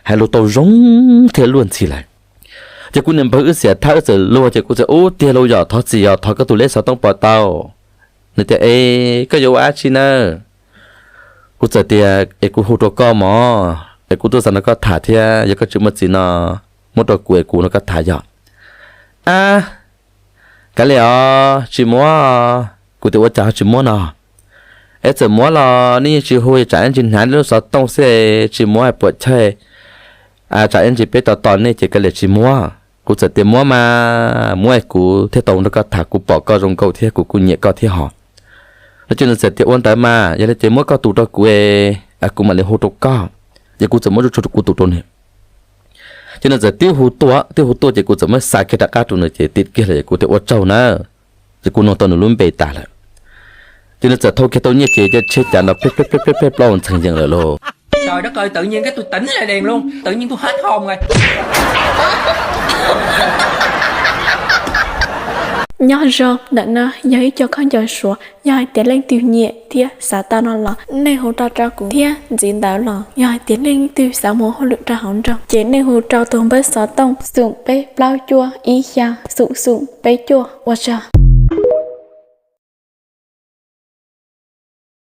hais lus tau zoo thiab luag ntxhi lawm. Ces kuv niam npawg wb xiam thab wb txawm luag ces kuv txawm ub tiag lus yom, thov txim yom, thov koj tus lej xov tooj pom tau. Nws tias es koj yuav ua dab tsi na? Kuv txawm tias es kuv hu rau koj mog, es kuv tuaj xav nrog koj tham thiab yog koj tsis muaj txiv no muab rau kuv es kuv nrog koj tham yom. A, kav liam os, tsis muab. Kuv tias ua cas ho tsis muab no? Es txawm muab los nej yeej tsis hu, tsam ib ntsis hnav nej lub xov tooj xwb, tsis muab puas chawj, tsam ib ntsis peb tos tos nej ces kav liam tsis muab. Kuv txawm tias muab mas muab es kuv thiaj tau nrog koj tham, kuv pom koj zoo nkauj thiab kuv kuj nyiam koj thiab hos. No ces nws txawm tias ua ntawd mas yog li ces muab koj tus rau kuv, kuv mam li hu rau koj. Ces kuv txawm muab tsuj tsuj kuv tus rau nws. Ces nws txawm tib hu tuaj, tib hu tuaj ces kuv txawm muab xa kiag rov qab rau nws ces tim kiag lawm ces kuv tias ua tsaug na. Ces kuv nug tau nws lub npe tas lawm. Ces nws txawm thau kiag tau nyiaj ces caij tsheb cav nrov peb peb peb peb plaub ntxhee yees lawm lauj. Nyob zoo, ntawm no yog ib co khaub ncaws Suav, yog hais tias leej twg nyiam thiab xav tau no los nej hu rau rau kuv thiab ntxiv ntawd los yog hais tias leej twg xav mus hauj lwm rau hauv nroog ces nej hu rau tus npawb xov tooj xoom peb plaub cuaj ib xya xoom xoom peb cuaj. Ua tsaug.